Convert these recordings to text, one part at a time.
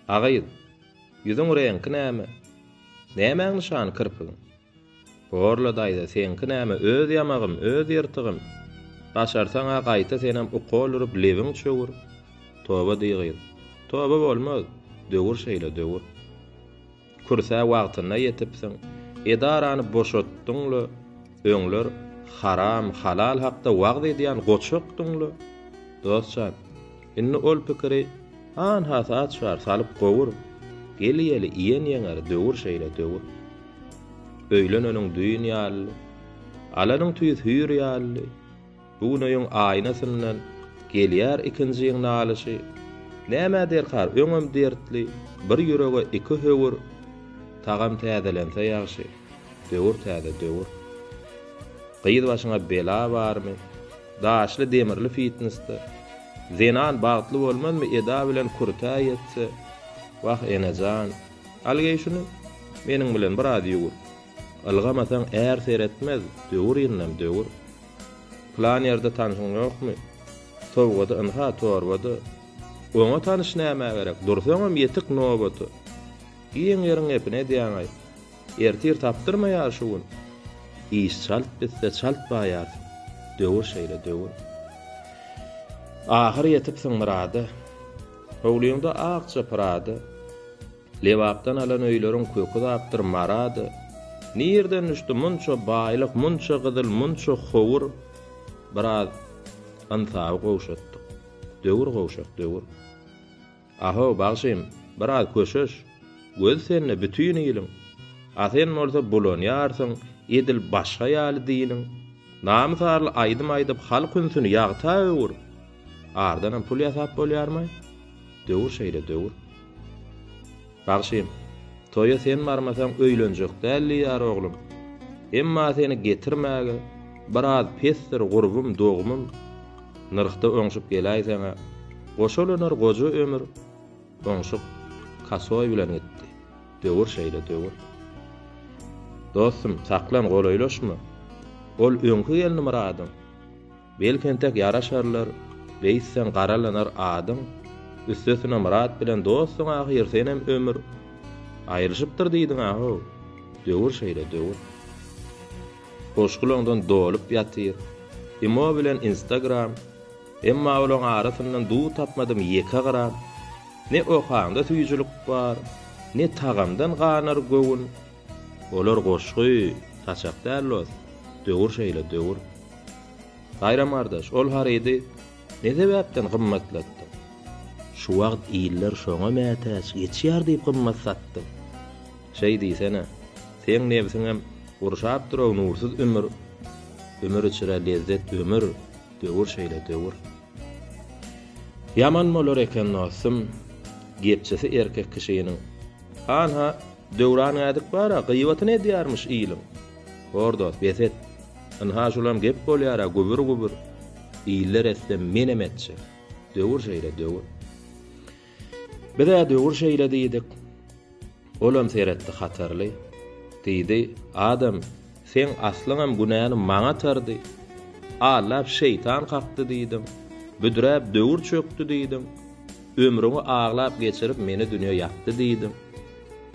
A gyz, ýüzüň reňki näme? Nämäň nyşany kirpigiň? Borla daýza, seňki näme, öz ýamagym, öz ýyrtygym. Başarsaň-a gaýta senem ukol urup lebiň çöwür. Toba diý gyz. Toba bolmaz. Döwür şeýle döwür. Kürsä wagtynda ýetipsiň. Edarany boşatdyň-la. Öňler haram, halal hakda wagyz edýän goçakdyň-la. Dost jan, indi ol pikiri hanha saç bar, salyp gowur. Gel iýeli, iýen ýeňer, döwür şeýle döwür. Öýleneniň düýn ýalydy. Alanyň tüýs hüýr ýalydy. Bu gün öýüň aýnasyndan gelýär ikinjiň nalyşy. Nämä derkar, öňem dertli, bir ýürege iki höwür. Tagam täzelense ýagşy, döwür täze döwür. Gyz başyňa bela barmy, daşly demirli fitnesde. Zenan bagtly bolmazmy eda bilen kürtä ýetse. Wah, ene jan, al geý şuny, meniň bilen biraz ýüwür. Ylgamasaň är seretmez, döwür ýyndam döwür. Pylan ýerde tanşyň ýokmy? Sowgady ynha torbada. Oňa tanyş nämä gerek, dursaňam ýetik nobata. Giň ýeriň gepini edýäň-aý. Ertir tapdyrmaýar şu gün. Iş çalt bitse çalt baýarsyň. Döwür şeýle döwür. Ahyr ýetipsiň myrada. Howlyňda akja Prada. Lebapdan alan öýleriň köki zapdyr Marada. Nirden düşdi munça baýlyk, munça gyzyl, munça howur? Biraz ynsaby gowşatdyk. Döwür gowşak, döwür. Ahow, bagşym, biraz köşeş. Gözi sende bütin iliň. A sen bolsa bulanýarsyň, edil başga ýaly diniň. Namys-arly aýdym aýdyp halk ünsüni ýagta öwür. Ardanam pul ýasap bolýarmaý? Döwür şeýle döwür. Bagşym, toýa sen barmasaň öýlenjek däl diýýär oglum. Emma seni getirmäge biraz pesdir gurbum, dogumym. Nyrhda oňşup geläýseň-ä, goşalanar goja ömür. Oňşuk kasoý bilen gitdi. Döwür şeýle döwür. Dostum, saklan, golaýlaşma. Ol öňki gelni Myradyň. Belki entek ýaraşarlar, beýtseň garalanar adyň, üstesine Myrat bilen dostsuň ahyr senem ömür. Aýrylyşypdyr diýdiň-a-how. Döwür şeýle döwür. Goşgulaňdan dolup ýatyr. Imo bilen instagram. Emma olaň arasyndan duz tapmadym ýeke gram. Ne okaňda süýjülik bar, ne tagamdan ganar göwün. Olar goşgy, saçak däl dost. Döwür şeýle döwür. Baýram gardaş, ol harydy ne sebäpden gymmatlatdyň? Şu wagt iller şoňa mätäç, geçýär diýip gymmat satdyň. Şeý diýsene. Seň nebsiňem gurşap dur-ow nursyz ümür. Ümür içre lezzet ömür, döwür şeýle döwür. Ýaman bolar eken dostum, gepçisi erkek kişiniň. Hanha, Döwran ädik bar-a, gyýbatyny edýärmiş iliň. Bor dost, bes et. Ynha şulam gep bolýar-a, gübür-gübür. Iller etse menem etjek. Döwür şeýle, döwür. Biz-ä döwür şeýle diýdik. Olam seretdi hatarly. Diýdi, Adam, seň aslyňam günäni maňa atardy. Allap şeýtan kakdy diýdiň. Büdräp döwür çökdi diýdiň. Ömrüňi aglap geçirip meni dünýe ýakdy diýdiň.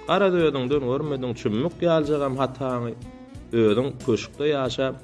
Garaz özüňden görmediň çümmük ýaljagam hataňy. Özüň köşkde ýaşap.